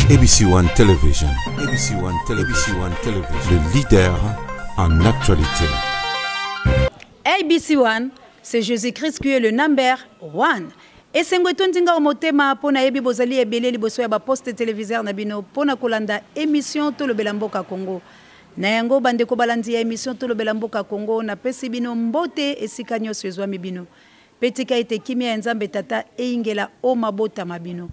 ABC One Television, ABC One Television, ABC One Television, le leader en actualité. ABC One, c'est Jésus-Christ qui est le number one. Esengo etondi nga motema mpo nayebi bozali ebele liboso ya baposte téléviseur na bino mpo na kolanda émission Tolobela Mboka Congo. Na yango bandeko balandi ya émission Tolobela Mboka Congo, napesi bino mbote esika nyonso ezwami bino. Mpe tika ete kimia ya Nzambe Tata eyingela o mabota ma bino.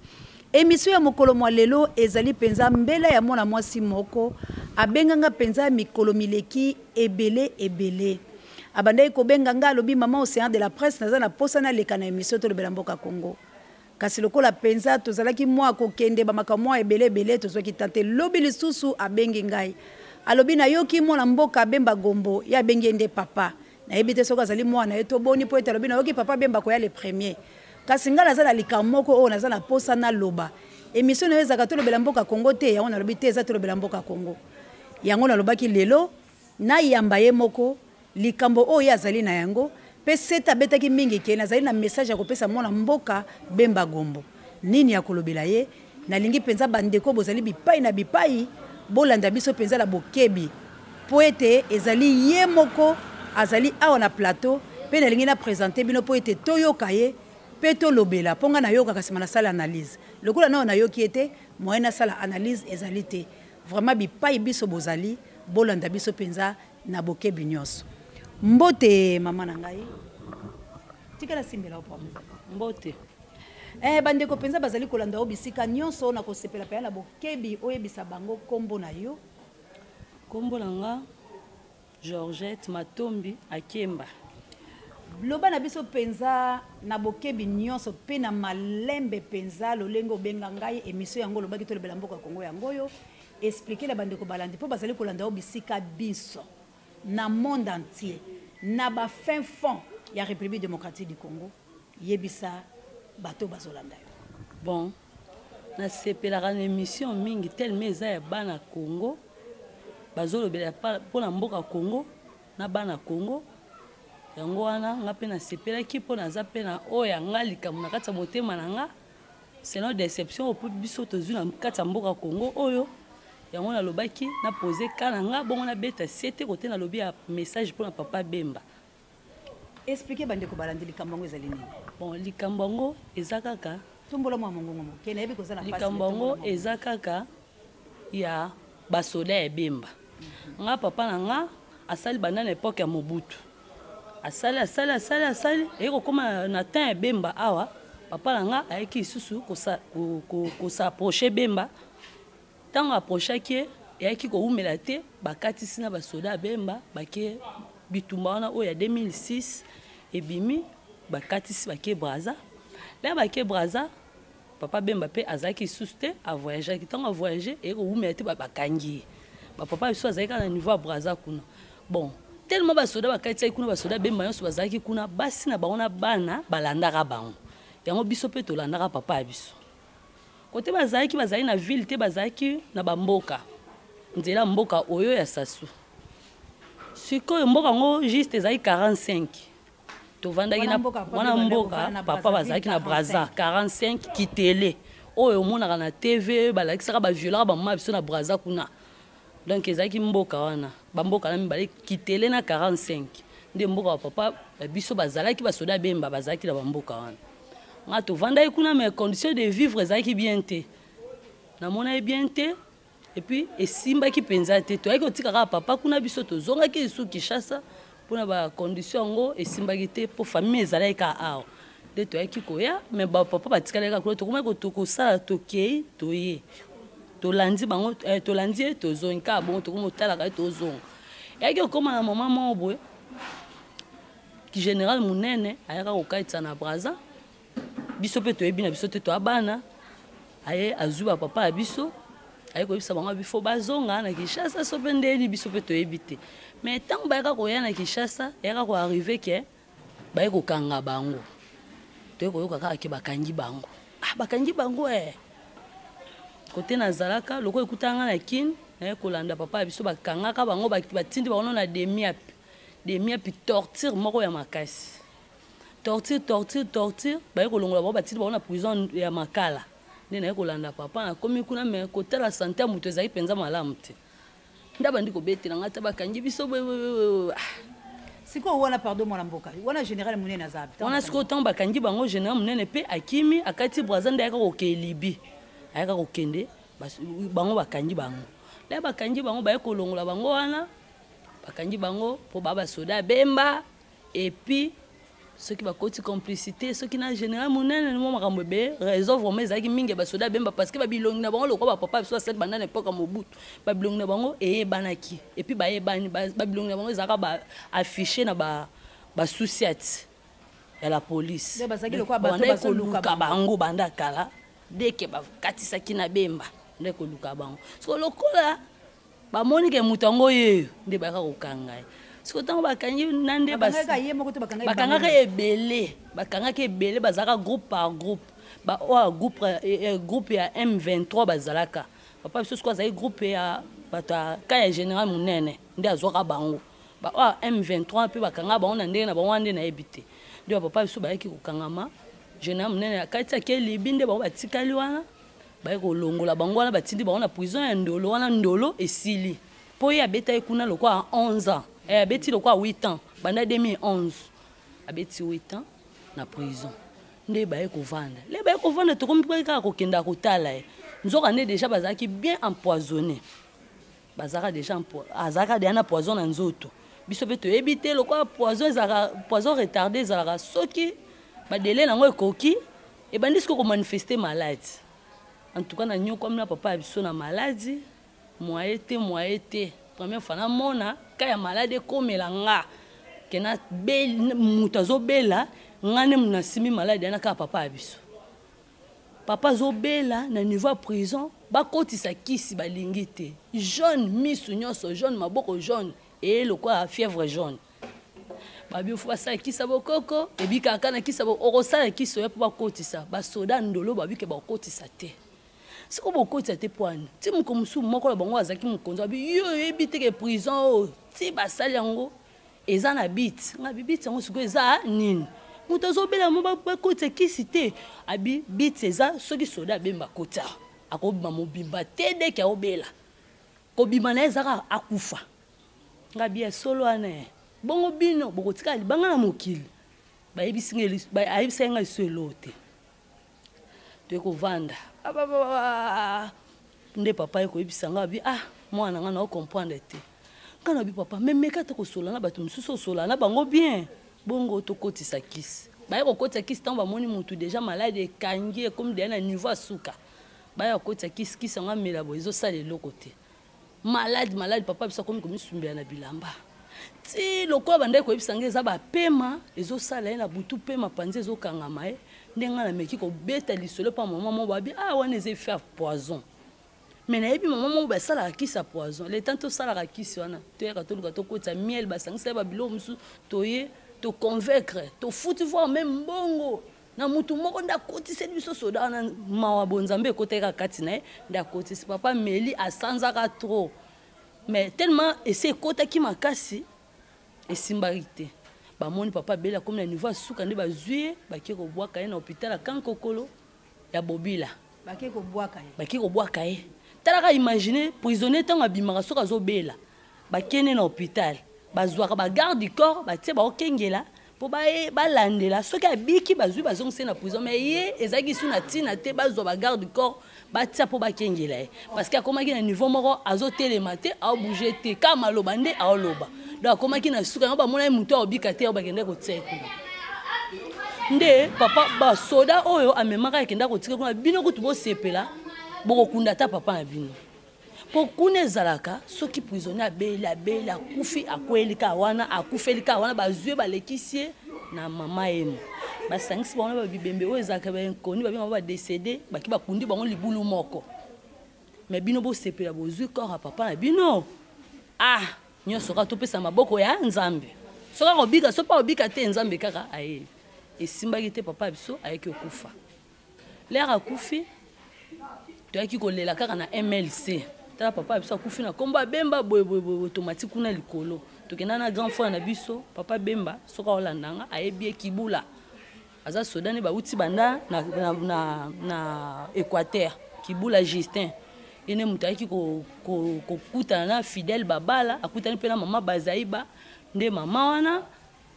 Emission ya mokolo mwa lelo ezali mpenza mbela ya mwana mwasi moko abenga nga mpenza mikolo mileki ebele ebele. Abandaki kobenga nga, alobi mama Ocean de la presse, naza na posa naleka na emission Tolobela Mboka Congo. Kasi lokola mpenza tozalaki mwa kokende ba makambo mwa ebele ebele, tozwaki temps te. Lobi lisusu abengi ngai, alobi nayoki mwana mboka Bemba Gombo, ye abengi ye nde papa. Nayebi te soki azali mwana na ye to boni, mpo ete alobi nayoki papa Bemba koya le premier. Kasi ngai naza na likambo moko oyo naza na posa naloba. Emission na yo ezalaka Tolobela Mboka Congo te? Yango nalobi te, eza Tolobela Mboka Congo. Yango nalobaki lelo nayamba ye moko likambo oyo ye azali na yango, mpe sete abetaki mingi ke nazali na message ya kopesa mwana mboka Bemba Gombo. Nini ya kolobela ye? Nalingi mpenza bandeko bozali bipai na bipai bolanda biso mpenza na bokebi, mpo ete ezali ye moko azali awa na plateau, mpe nalingi na presenter bino mpo ete toyoka ye mpe tolobela, mpo ngai nayokaka nsima nasala analyse. Lokola nao nayoki ye te, moyen nasala analyse ezali te. Vraiment bipai biso bozali, bolanda biso mpenza na bokebi nyonso. Mbote mama na ngai, tika nasimbela yo problème. Mbote. Bandeko mpenza bazali kolanda yo bisika nyonso, na kosepela mpenza na bokebi oyebisa bango kombo na yo. Kombo na nga Georgette Matombi Akemba. Loba na biso mpenza na bokebi nyonso mpe na malembe mpenza lolenge obenga ngai emission yango olobaki Tolobela Mboka Congo yango oyo. Expliquer na bandeko balandi mpo bazali kolanda yo bisika binso na monde entier na ba fin fond ya République démocratique du Congo, yebisa bato bazolanda yo. Bon, nasepelaka na émission mingi tellement eza ya bana Congo, bazolobela mpona mboka Congo na bana Congo. Yango wana nga mpe nasepelaki mpo naza mpe na oyo ya nga likambo na kati ya motema na nga, selon déception oyo biso tozwi na kati ya mboka Congo oyo. Yango nalobaki na pose ka na nga bongo nabeta sete kote nalobi ya message mpona papa Bemba. Expliquer bandeko balandi likambo yango ezali nini? Bon, likambo yango eza kaka tombola mwa mongongo moke, nayebi koza na pasi, likambo yango eza kaka ya basoda ya Bemba. Nga papa na nga asali banda na époque ya Mobutu, asali asali asali asali eye kokóma na temps ya Bemba awa. Papa na nga ayaki lisusu kosapproche Bemba. Ntango approchaki ye, eyaki kowumela te, bakatisi na basoda ya Bemba bake bitumba wana oyo ya 2006 ebimi, bakatisi bake Brazza. La bake Brazza, papa Bemba mpe azalaki lisusu te, avoyageaki. Ntango avoyage, eye kowumela te, bakangi ye. Bapapa biso azalaki kaka na niveau ya Brazza kuna. Bon, tellement basoda bakatisaki kuna, basoda Bemba nyonso bazalaki kuna, basi na bango na bana balandaka bango. Yango biso mpe tolandaka papa ya biso. Kote bazalaki, bazalaki na ville te, bazalaki na bamboka, nzela mboka oyo ya Sassou. Sikoyo mboka yango juste ezalaki 45. Tovandaki na wana mboka, papa bazalaki na Brazza 45 Kitele, oyo omonaka na TV balakisaka baviolaka bamama biso na Brazza kuna. Donc ezalaki mboka wana, bamboka na mibale Kitele na 45 nde mboka ba papa biso bazalaki, basoda Bemba bazalaki na bamboka wana. Nga tovandaki kuna, mais condition de vivre ezalaki bien te, namonaki bien te, et puis esimbaki mpenza te. Toyaki kotika kaka papa kuna, biso tozongaki lisusu Kinshasa mpona ba condition yango esimbaki te, mpo famille ezalaki kaka awa nde toyaki koya. Mais bapapa batikalaki kaka kuna, tokomaki kosala, tokei toye tolandi bango, tolandi ye, tozongi kaka bongo, tokomi kotalaka ye, tozonga. Eyaki kokóma na mama moko boye, général monene ayaka kokatisa na Brazza. Biso mpe toyebi na biso te, toya bana. Aye azwi bapapa ya biso, aye koyebisa bango bifo bazonga na Kinshasa, so mpe ndeni biso mpe toyebi te. Mais ntango bayaka koya na Kinshasa, eyaka koarrive ke baye kokanga bango. Toye koyoka kaka ke bakangi bango. Ah, bakangi bango eh. Kote nazalaka lokola ekutaka nga na Kin, naye kolanda papa ya biso, bakangaka bango, batindi bango na demiap. Demiap torture moko ya makasi. Torture, torture, torture, baye kolongola bango, batindi bango na prison ya Makala. Nde naye kolanda papa, nakomi kuna me kotala sante ya moto ezali mpenza malamu te. Nde abandi kobetela ngai ata bakangi biso boye. Ah. Sikoyo wana, pardon, mwana mboka wana, général monene aza wana. Sikoyo ntango bakangi bango, général monene mpe akimi, akati Braza, nde ayaka kokende Libi, ayaka kokende bango, bakangi bango. Le bakangi bango, baye kolongola bango wana, bakangi bango mpo baa basoda ya Bemba. Et puis soki bakoti complicité soki na général monene, mwa makambo ebele, raison vraiment ezalaki mingi ya basoda ya Bemba, parce que babilongi na bango lokola bapapa biso basali banda na époque ya Mobutu, babilongi na bango eyebanaki. Et puis bayebani, babilongi na bango ezalaka baaffiche na basous-ciat ya la police. Bandaki koluka bango banda kala, deke bakatisaki na Bemba nde koluka bango. Siko lokola bamoni ke moto yango yeyo, nde bayaka kokanga ye. Siko ntango bakangi na nde bakangaka ebele, bakangaki ebele, bazalaka groupe par groupe. Baoyo groupe ya M23 bazalaka, papa biso siko azali groupe ya bato ya ka ya général monene, nde azwaka bango. Baoyo M23 mpe bakanga bango na ndenge na bango wana, nde nayebi te. Nde bapapa biso bayaki kokangama, général monene akati, ake Libi, nde bango batikali wana. Baye kolongola bango wana, batindi bango na prison ya Ndolo wana. Ndolo esili mpo ye abeta ye kuna lokwa 11 ans, abeti lokwa 8 ans, banda 2011 abeti 8 ans na prison. Nde baye kovanda, le baye kovanda, tokomi mpe kaka kokenda kotala ye. Nzoka nde déjà bazalaki bien empoisonné, bazalaka déjà, azalaka deja na poison na nzoto. Biso mpe toyebi te. Lokola poison ezalaka poison retardé, ezalaka soki badélai nango ekoki, ebandi sikoyo komanifeste maladi. En tout cas, nanyokwami na papa ya biso na maladi, moye te, moye te. Première fois namona ka ya maladi ekomela nga, ke na moto azobela, nga nde nasimi maladi yana kaka papa ya biso. Papa azobela na niveau ya prison, bakotisa kisi, balingi te. Jaune misu nyonso, jaune maboko, jaune eye lokola fièvre jaune. Babi fo basala kisa bokoko, ebikaka na kisa. Okosala kisi oya mpo bakotisa, basoda Ndolo babike bakotisa te. Siko bokotisa te mpo ani ti moko mosusu, moko na bango azalaki mokonzi, abi: "Yo oyebi te ke prison oyo ti basali yango eza na but?" Nga bi: "But yango sikoyo eza nini? Moto azobela mo, bakotisa kisi te." Abi: "But eza soki soda abemba kota, akobima mobimba te. Deke aobela, kobima na ye ezaka akufa." Nga bi: "Ya solo wana bongo bino bokotikala libanga na mokili." Ayebisaki ngai liso eloo te. Toye kovanda nde papa ye koyebisa ngai, abi: "Ah, mwana ngai, na comprendre te." Ngai nabi: "Papa, memeka te kosola na bato mosusu, osola na bango bien, bongo tokotisa kisi." Baye kokotisa kisi ntango bamoni motu déjà maladi ekangi, ekomi deya na niveau ya suka. Baya kokotisa kisi, kisi yango amela boye, ezosala eloko te. Maladi, maladi, papa biso akomi komisumbela na bilamba. Ti lokola bandaki koyebisa ngai, eza bapema ezosala ye na butu, pema panzi ezokangama ye. Nde ngai nameki kobeta lisolo mpa mama moko, babi: "Ah, wana eza effet ya poison." Mais nayebi mama moko basalaka kisi ya poison. Le temps tosalaka kisi wana, toyaka toluka tokotisa miel, basangisa ye babiloko mosusu, toye toconvaincre, tofuti voir même mbongo na mutu moko nde akotiseli biso soda wana. Mawa, bonzambe ekotaki kaka kati na ye, nde akotisi. Papa meli, asanzaka trop, mais tellement esi ekotaki makasi, esimbaki te. Bamoni papa abeli, akomi na niveau ya suka, nde bazwi ye, bake kobwaka ye na hôpital ya Kankokolo ya Bobila. Bake kobwaka ye? Bake kobwaka ye. Talaka, imagine prisonnier ntango abimaka, soki azobela, bakende na hôpital, bazwaka bagarde du corps, batie baokengela mpo balandela soki abiki, bazwi, bazongisi ye na prison. Mais ye ezalaki su na ntina te bazwa bagarde du corps batia mpo bakengela ye, parce que akomaki na niveau moko azotelema te, aobouge te, kaka maloba nde aoloba. Donc akomaki na suka yango, bamona ye motu aobika te, oyo bakende kotia ye kuna. Nde papa basoda oyo amemaka, akenda kotika kuna. "Bino kutu bosepela, bokokunda ata papa na bino, mpo kuna ezalaka soki prisonnier abeli, abeli, akufi, akweli kaka wana, akufeli kaka wana." Bazwi ye, balekisi ye na mama yemo, basangisi bango na babibembe oyo ezalaka bainconnus, babenga badécédé, baki bakundi bango libulu moko. "Mais bino bosepela, bozwi corps ya papa na bino. Ah, nyonso kaka topesa maboko ya Nzambe. Soki akobika, soki mpe akobika te, Nzambe kaka aye." Esimbaki te, papa ya biso ayaki okufa. Lere akufi, toyaki kolela kaka na MLC: "Tala, papa ya biso akufi na nkombo abemba boyeboyeboye." Tomati kuna likolo, tokenda na grand frère na biso, papa Bemba. Soki aolanda nga, ayebi ye, Kibula. Aza soda nde bauti banda na, na, na, na Équateur, Kibula Justin. Ye nde moto ayaki kokutana ko, ko na Fidèle Babala, akutani mpe na mama Bazaiba, nde mama wana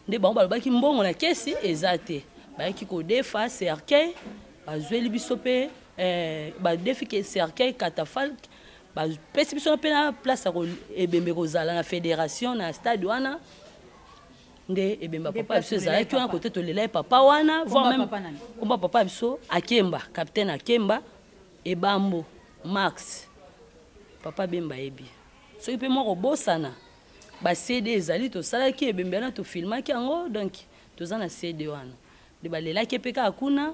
nde bango balobaki mbongo na kesi eza te. Bayaki kodefa cercueil, bazweli biso mpe eh, badefi ke cercueil catafalque, bapesi biso mpe na place ya ebembe kozala na fédération na stade wana. Nde ebemba papa biso ezalaki wana kote tolela ye papa wana, voire même komba papa biso Akemba, capitaine Akemba Ebambo Max. Papa Bemba yebi soki mpe mwa kobosana ba CD ezali, tosalaki ebembe wana, tofilmaki yango, donc toza na CD wana. Nde balelaki mpe kaka kuna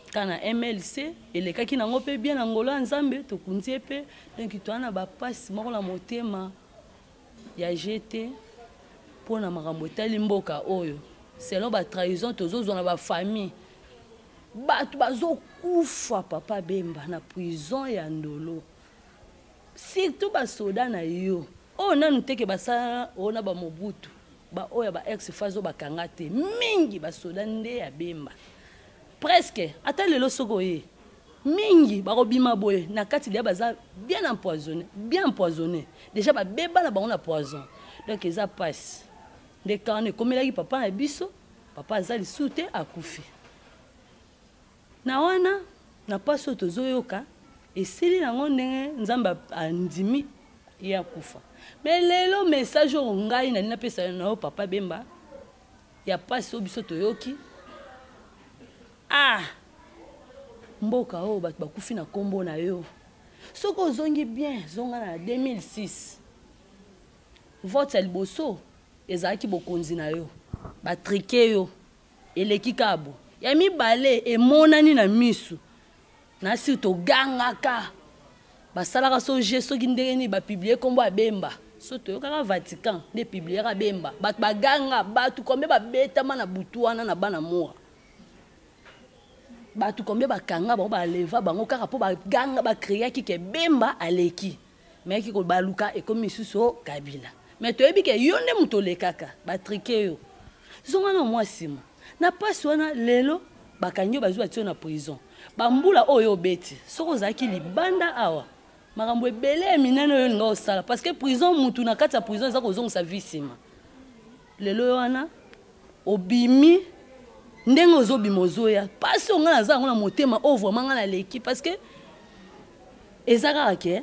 kaka na MLC, elekaki nango mpe bien na ngolo ya Nzambe, tokundi ye mpe. Donc toza na bapasi moko na motema ya GT mpo na makambo etali mboka oyo, selon ba trahison tozozwa na ba famille, bato bazokufa papa Bemba na prison ya Ndolo, surtout basoda na yo oyo nanu teke basala oyo na ba Mobutu, ba oyo ya ba ex fazo bakanga te mingi, basoda nde ya Bemba presque ata lelo soki oye mingi bakobima boye na kati deja baza bien empoisonné, bien empoisonné déjà, babeba na bango na poison. Donc eza pasi nde kana ekomelaki papa na biso. Papa aza lisusu te, akufi na wana na pasi oyo tozoyoka esili nango ndenge Nzambe andimi ye akufa. Mais lelo message oyo ngai nali napesa na yo papa Bemba ya pasi oyo biso toyoki, ah mboka oyo bato bakufi na kombo na yo. Soki ozongi bien, zonga na 2006, vote ya liboso ezalaki bokonzi na yo, batrike yo eleki kabo ya mibale emonani na misu na sir togangaka basalaka so je soki ndenge nini bapublie nkombo ya Bemba, so toyokaka Vatican nde publiaka Bemba, bato baganga, bato combien babetama na butu wana na bana mura, bato combien bakanga bango, baleva bango kaka mpo baganga, bakreaki ke Bemba aleki. Mayaki kobaluka ekomi lisusu o Kabila, mais toyebi ke yo nde moto olekaka, batrike yo, zonga na mwa nsima na mpasi wana. Lelo bakangi yo, bazwi batie yo na prison, bambula oyo obeti soki ozalaki libanda awa, makambo ebele ya minene oyo olinga osala, parce que prison, mutu na kati ya prison eza kozongisa vie nsima. Lelo wana obimi ndenge ozobima, ozoya mpasi oyo ngai naza yango na motema oyo vraiment ngai naleki, parce que eza kaka ke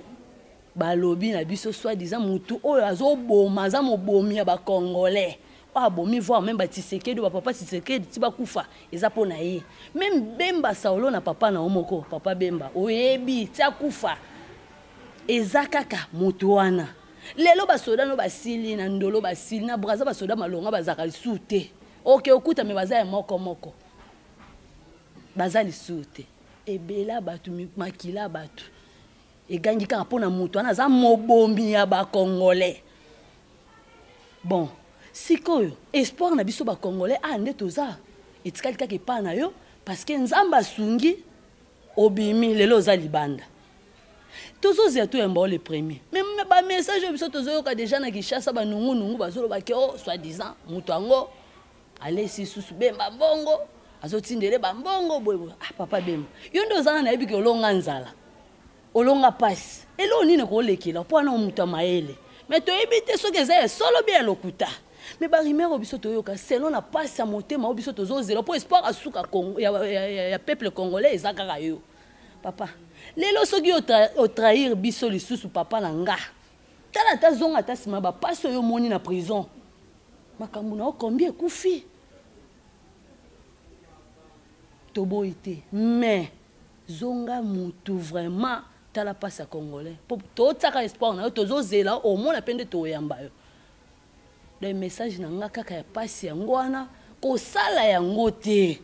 balobi na biso soit disant mutu oyo azoboma aza mobomi ya bacongolais, oyo abomi voire même baTshisekedi, bapapa Tshisekedi ti bakufa eza mpo na ye. Même Bemba Saulo na papa na yo moko papa Bemba oyebi ti akufa eza kaka motu wana. Lelo basoda no basili na Ndolo, basili na Braza, basoda malonga bazalaka lisusu te. Oke okuta me baza ya moko moko, baza lisusu te. Ebela bato, makila bato egangi kaka mpo na moto wana aza mobomi ya bacongolais. Bon, sikoyo espoir na biso bacongolais a nde toza etikali kaka epai na yo, parce que Nzambe asungi obimi lelo oza libanda, tozozela toyamba o le premier. Mais bamessage oyo biso tozoyoka déjà na Kinshasa, banungunungu bazoloba ke o soi disant moto yango alesi susu Bemba mbongo, azotindele bambongo boye. Ah papa Bemba, yo nde oza na nayebi ke olonga nzala, olonga pasi, eloko nini kolekela mpo wana moto ya mayele. Mais toyebi te soki eza ya solo be ya lokuta, mais barumeur oyo biso toyoka selon na pasi ya motema oyo biso tozozela mpo espoir asuka ya, ya, ya, ya peuple congolais eza kaka yo papa. Lelo soki otrahir biso lisusu papa na nga, tala ata zonga ata nsima bapasi oyo omoni na prison, makambo na yo combien ekufi, toboyi te, mais zonga mutu vraiment, tala pasi ya congolais po totiaka espoir na yo, tozozela omona mpe nde toyamba yo. Donc message na nga kaka ya pasi yango wana, kosala yango te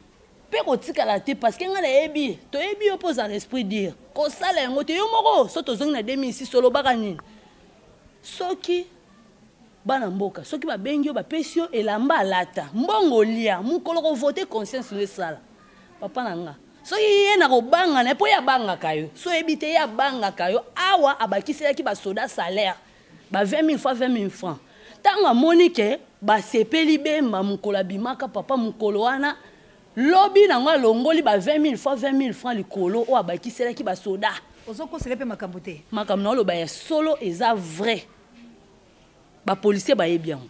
mpe kotikala te, parce que nga nayebi, toyebi yo mpo ozala esprit dire, kosala yango te yo moko. So tozongi na 2006, olobaka nini? Soki bana mboka, soki babengi yo, bapesi yo elamba alata, mbongo olia, mokolo kovote, conscience no esala. Papa na nga, soki ye na kobanga na ye mpo ye abangaka yo, so oyebi te ye abangaka yo awa, abakiselaki basoda salaire ba 20 000 fois 20 000 francs. Ntango amoni ke basepeli Bemba mokolo abimaka papa, mokolo wana. Lobi nango alongoli ba 20 000 fois 20 000 francs likolo oyo abakiselaki basoda. Ozokosela mpe makambo te. Makambo na oloba ya solo eza vrai. Bapolisier bayebi yango.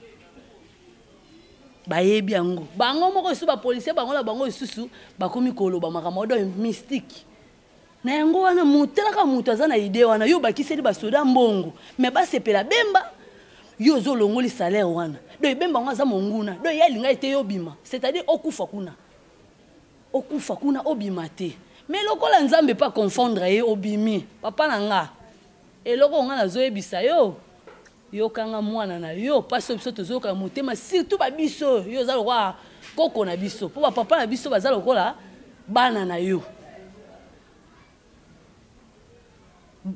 Bayebi yango. Bango moko lisusu bapolisier bango na bango lisusu bakomi koloba makambo oyo mystique. Na yango wana motalaka moto aza na idée wana yo bakiseli basoda mbongo mais basepela Bemba yo ozolongoli salaire wana donc Bemba yango aza monguna donc ye alinga ete yo obima, c'est-à-dire okufa kuna, okufa kuna obima te. Mais lokola Nzambe pa confondre ye obimi. Papa na nga, eloko nga nazoyebisa yo, yokanga mwana na yo pasi oyo biso tozoyoka motema, surtout ba biso yo oza lokola koko na biso, po ba papa na biso baza lokola bana na yo.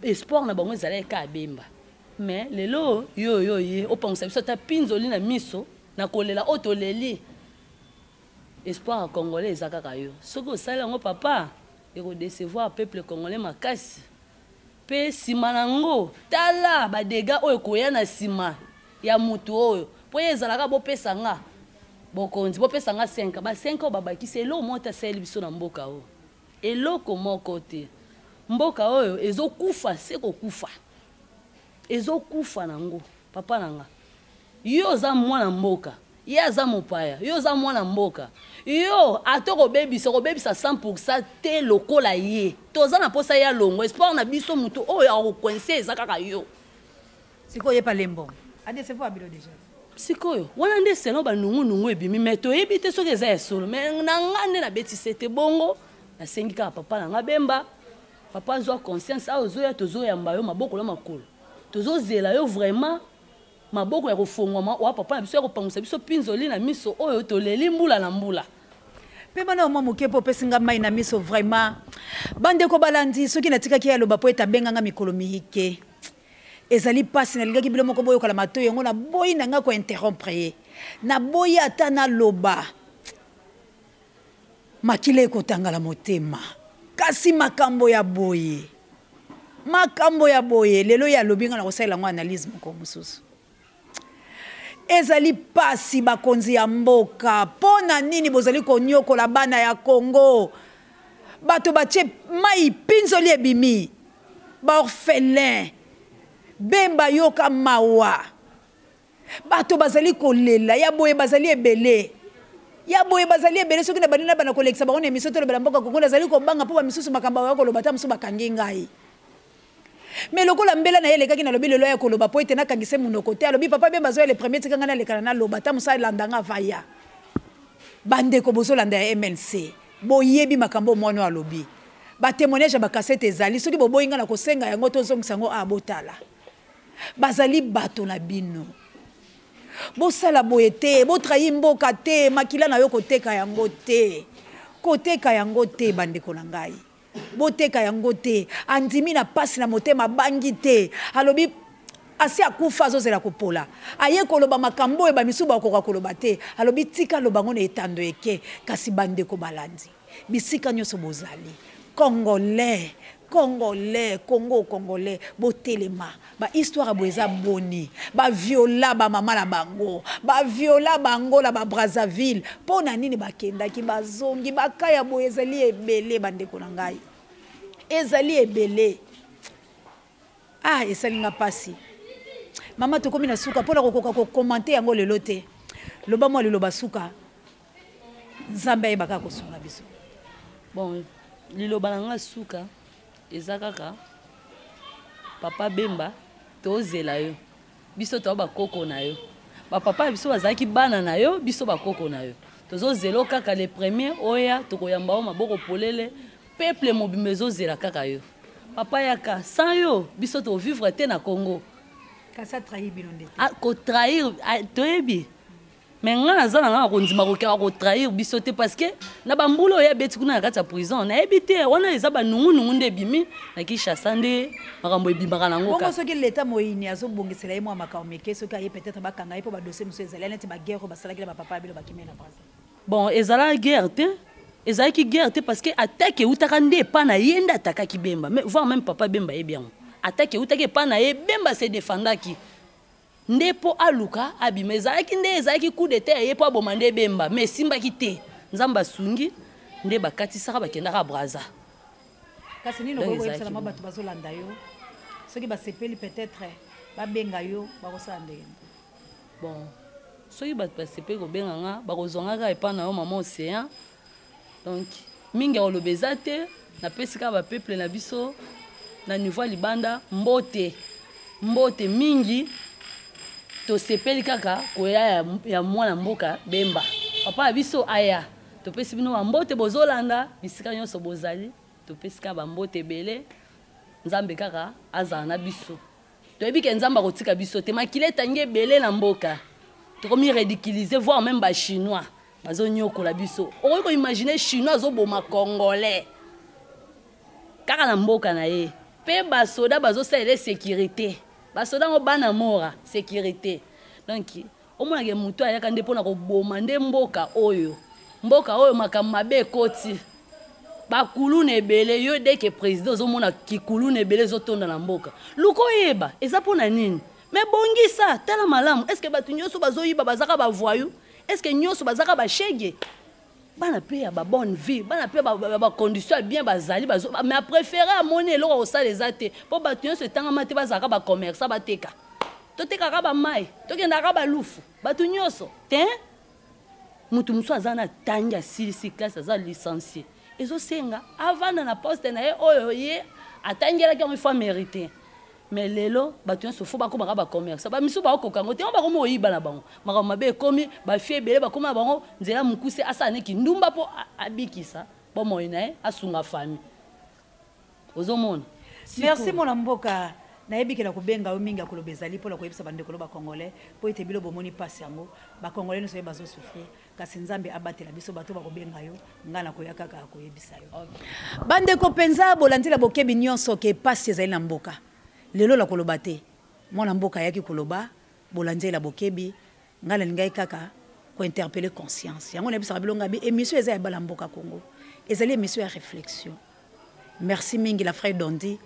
Espoir na bango ezalaki kaka Bemba, mais lelo yo yo ye opangwisa biso ata pinzoli na miso na kolela oyo toleli. Espoir ya congolais eza kaka yo. Soki osali yango papa, ekodecevoir peuple congolais makasi. Pe sima nango tala ba dégâts oyo koya na sima ya mutu oyo. Po ye ezalaka bopesa nga bokonzi, bopesa nga 5, ba 5 oyo babakisi eloko moko te asaleli biso na mboka oyo. Eloko moko te. Mboka oyo ezokufa se kokufa. Ezokufa nango papa na nga. Yo oza mwana mboka, ye aza mopaya, yo oza mwana mboka. Yo ata kobebisa, kobebisa 100% te lokola ye. Toza na posa ya longo, espoir na biso mutu oyo akocoincer eza kaka yo. Sikoyo ye pa lembo. A décevoir bino déjà. Sikoyo wana nde selon ba nungu nungu ebimi, mais toyebi te soki eza ya solo. Mais na nga nde nabetise te bongo, nasengi kaka papa na nga Bemba, papa azwa conscience, awa ozoya tozoyamba yo maboko na makolo. Tozozela yo vraiment maboko ya kofongwama wa papa na biso ya kopangwisa biso pinzoli na miso oyo toleli mbula na mbula. Pe bana mwa moke po opesi nga mai na miso vraiment. Bandeko balandi soki natikaki ye aloba po ete abenga nga mikolo mihike. Ezali pasi nalingaki bino moko boyokala matoyi yango naboyi na nga ko interrompre ye. Naboyi ata naloba. Makila ekotangala motema. Kasi makambo ya boye. Makambo ya boye lelo ye alobi nga na kosalela yango analyse moko mosusu. Ezali pasi bakonzi ya mboka, mpo na nini bozali konyokola bana ya Congo? Bato batie mai pinzoli ebimi, ba orphelin. Bemba yoka mawa. Bato bazali kolela ya boye bazali ebele. Ya boye bazali ebele soki na bandi na bana kolekisa bango na émission tolobela mboka Congo nazali kobanga mpo ba misusu makambo ya koloba ata mosusu bakangi ngai. Mais lokola mbela na ye elekaki nalobi lelo ya koloba po ete nakangise monoko te, alobi papa Bemba azoya le premier tika ngai nalekana naloba ata mosu alanda nga avaya. Bandeko bozolanda ya MLC boyebi makambo mwana oyo alobi, ba témoignage ya ba cassette ezali, soki boboyi ngai na kosenga yango tozongisa yango a botala. Bazali bato na bino. Bosala boye te, botrahi mboka te, makila na yo koteka yango te. Koteka yango te bandeko na ngai. Boteka yango te. Andimi na pasi na motema, abangi te. Alobi asi akufa azozela kopola. Aye koloba makambo oyo ba misusu bakoka koloba te. Alobi tika loba ngo na etando eke. Kasi bandeko balandi bisika nyonso bozali Congolais, Congolais, Congo, Congolais, botelema. Ba histoire boye eza boni? Ba viola ba mama na bango, ba viola bango na ba Brazzaville. Mpo na nini bakendaki bazongi? Bakaya boye ezali ebele bandeko na ngai. Ezali ebele. Ah, esali nga pasi. Mama tokomi na suka mpo na kokoka ko commenter yango lelo te. Loba mwa liloba suka. Nzambe ayebaka kosunga biso. Bon, liloba na nga suka eza kaka papa Bemba tozela yo. Biso toa bakoko na yo. Ba papa na biso bazalaki bana na yo, biso bakoko na yo. Tozozela kaka le premier oya tokoyamba yo maboko polele. Peuple mobimba ezozela kaka yo. Papa yaka, sans yo biso to vivre te na Congo. Kasi a trahir bino nde. Ah, ko trahir, ah, toyebi. Mais nga naza na nga kondima kokeka ko trahir biso te parce que na ba mbula oyo abeti kuna na kati ya prison nayebi te wana eza ba nungu nungu nde ebimi na Kinshasa nde makambo ebimaka nango kaka. Bongo soki l'État moyini azobongisela ye mwa makambo mike soki aye peut-être bakanga ye mpo ba dossier mosusu ezali neti ba guerre oyo basalaki na ba papa ya bino bakimi na Brazza. Bon, ezalaki guerre te. Ezalaki guerre te parce que attaque eutaka nde epa na ye nde atakaki Bemba. Mais voire même papa Bemba ayebi yango. Attaque eutaki epa na ye, Bemba se défendaki. Nde po aluka abima ezalaki nde ezalaki coup d'état ye po aboma nde Bemba mais esimbaki te. Nzambe asungi nde bakatisaka bakendaka Braza. Kasi nini okoki koyebisa na bato bazolanda yo, soki basepeli peut-être babenga yo, bakosala ndenge? Bon, soki bato basepeli kobenga nga, bakozwa nga kaka epai na yo, mama Océan. Donc mingi ya koloba eza te. Napesi kaka bapeuple na biso na niveau ya libanda mbote, mbote mingi. Tosepeli kaka koya ya mwana mboka Bemba, papa ya biso aya. Topesi bino bambote, bozolanda bisika nyonso bozali, topesi kaka bambote ebele. Nzambe kaka azala na biso. Toyebi ke Nzambe akotika biso te. Makila etangi ebele na mboka, tokomi ridiculiser, voire même bachinois bazonyokola biso. Okoki koimagine Chinois azoboma Congolais kaka na mboka na ye, mpe basoda bazosalela sécurité, basoda yango bana mora sécurité. Donc omonake motu ayaka nde mpona koboma nde mboka oyo. Mboka oyo makambo mabe ekoti, bakuluna ebele. Yo deke président, ozomona kikuluna ebele ezotonda na mboka, luka oyeba eza mpona nini. Me bongisa, tala malamu. Est ce que bato nyonso bazoyiba bazaka bavoyou? Est ce que nyonso bazaka bashege? Bana mpe ya babonne vie, bana mpe ya bacondition ya bien bazali, mais apréféré amoni eloko ya kosala eza te, mpo bato nyonso etangama te bazalaka bacommerçant, bateka, totekaka bamai, tokendaka balufu, bato nyonso te. Moto mosusu aza na tangi, asilisi classe, aza licencié, ezosenga avanda na poste na ye oyo ye atangelaki yango, ifo amérité. Mais lelo bato nyonso fo bakomaka bacommerçant, bamisu bakokoka yango te, yango bakoma oyiba na bango. Makambo mabe ekomi, bafie ebele bakoma na bango nzela mokuse, asala neki ndumba mpo abikisa bomoi na ye, asunga famille. Ozomona. Merci, mwana mboka. Nayebi ke na kobenga yo mingi ya koloba ezali mpona koyebisa bandeko no bacongolais, mpo ete bino bomoni mpasi yango, bacongolais nyonso ye bazosouffrir. Kasi Nzambe abatela biso. Bato bakobenga yo, ngai nakoya kaka koyebisa yo. Bandeko mpenza, bolandela bokebi nyonso ke mpasi ezali na mboka lelo. Na koloba te, mwana mboka ayaki koloba, bolandela bokebi. Ngai nalingaki kaka kointerpeller conscience yango. Nayebisaka bilo ngai émission eza ya bala mboka Congo, ezali émission ya réflexion. Merci mingi la frère Dondi,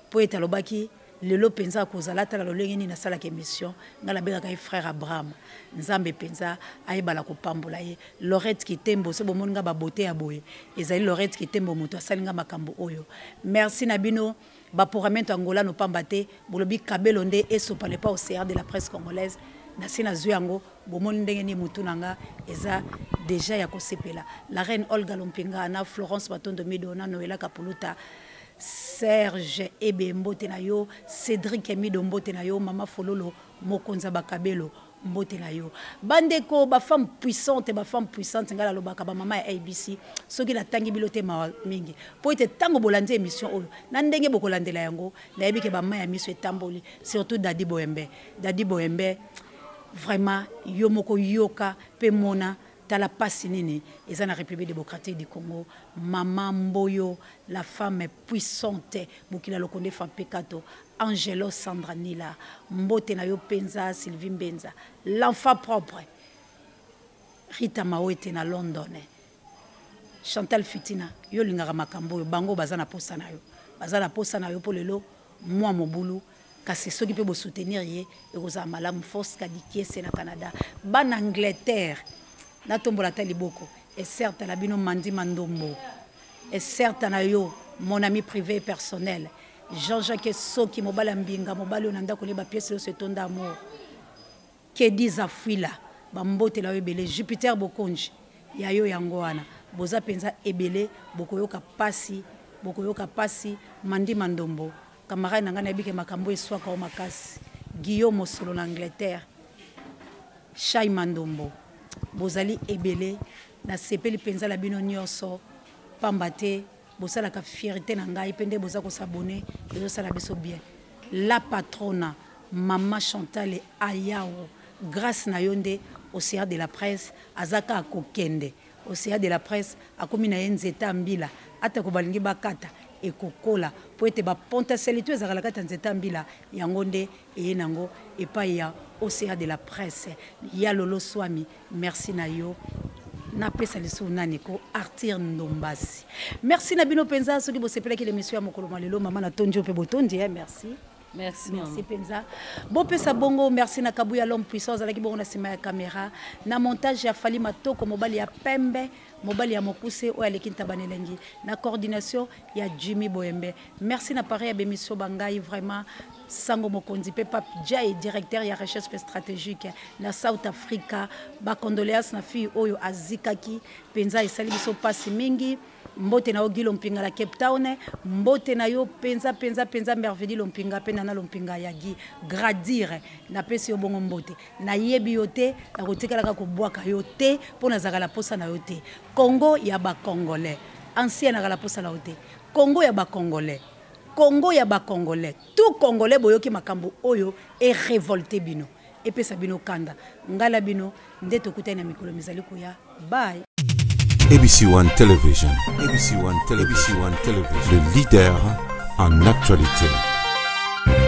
mpo ete alobaki lelo mpenza akozala atala lolenge nini nasalaka émission. Ngai nabengaka ye frère Abraham. Nzambe mpenza ayebala kopambola ye. Lorette Kitembo, so bomoni ngai babote ya boye, ezali Lorette Kitembo moto asali ngai makambo oyo. Merci na bino baporamento Angola, nopamba te bolobi kabelo nde esopa lepa Océan de la presse congolaise. Nasi nazwi yango, bomoni ndenge nini motu na nga eza deja ya kosepela. La reine Olga Lompinga na Florence Matondo Mido na Noela Kapuluta, Serge Ebe, mbote na yo. Cédric Mido, mbote na yo. Mama Fololo, mokonzi ya bakabelo, mbote na yo. Bandeko bafemme puissante, bafemme puissante, ngai nalobaka bamama ya ABC, soki natangi bino te, mawa mingi, mpo ete ntango bolandi émission oyo na ndenge bokolandela yango, nayebi ke bama ya miso etamboli. Surtout Dadi Boyembe, Dadi Boyembe, vraiment yo moko yoka mpe mona, tala pasi nini eza na République démocratique du Congo. Mama Mboyo, la femme puissante, bokila lokonde fampekato, Angelo Sandra Nila, mbote na yo mpenza. Sylvie Mbenza, l'enfant propre, Rita Mawete na London, Chantal Fitina, yo olingaka makambo oyo, bango baza na posa na yo, baza na posa na yo mpo lelo mwa mobulu. Kasi soki mpe bosoutenir ye, ekozala malamu. Force Kadikiese na Canada, bana Angleterre, natombola ata liboko ecerta na bino. Mandi Mandombo, ecerta na yo, mon ami privé et personnel Jean-Jacques Soki, mobali ya mbinga, mobali oyo na ndako ne bapiese nyonso etonda amour. Kedi Zafuila, bambotela yo ebele. Jupiter Bokonji ya yo yango wana. Boza mpenza ebele, bokoyoka pasi, bokoyoka pasi. Mandi Mandombo, camarade na ngai, nayebi ke makambo eswaka yo makasi. Guillaume Mosolo na Angleterre, Shai Mandombo, bozali ebele. Nasepeli mpenza na bino nyonso, pamba te bosalaka fierté na ngai, mpe nde boza kosabone, ezosala biso bien. La patrona, mama Chantal Ayao, grâce na yo nde Océan de la presse aza kaka kokende. Océan de la presse akomi na ye nzete ya mbila, atako balingi bakata, ekokola, mpo ete bapontasialite ezalaka na kati ya nzete ya mbila, yango nde eye nango epai ya Océan de la presse. Ya Lolo Swami, merci na yo. Napesa lisusu nani ko Arthur Ndombasi. Merci na bino mpenza. Soki bosepelaki l'émission ya mokolo mwa lelo, mama natondi yo mpe botondi, merci. Merci, merci mpenza. Bopesa bongo merci na Kabuya l'homme puissant azalaki bongo na nsima ya caméra, na montage ya Fally Matoko, mobali ya pembe, mobali ya mokuse oyo aleki ntaba na elengi, na coordination ya Jimmy Boyembe. Merci na pareil ya bemission bangai vraiment Sango Mokonzi pe Pape Jay, directeur ya recherche pe stratégique na South Africa. Ba condoléances na fille oyo azikaki penza, esali biso pasi mingi. Mbote na yo Guy Lompinga na Cape Town, mbote na yo penza penza penza Mervedi Lompinga pe Nana Lompinga ya Guy Gradire, napesi yo bongo mbote. Nayebi yo te, nakotikalaka kobwaka yo te mpo nazalaka na posa na yo te. Congo ya ba Congolais, ancien nazalaka na posa na yo te. Congo ya ba Congolais, Congo ya ba Congolais, tout Congolais boyoki makambo oyo e révolter bino, epesa bino kanda. Ngai na bino nde tokutani na mikolo mizali koya. Bye. ABC One Television, ABC One Television, ABC One Television, le leader en actualité.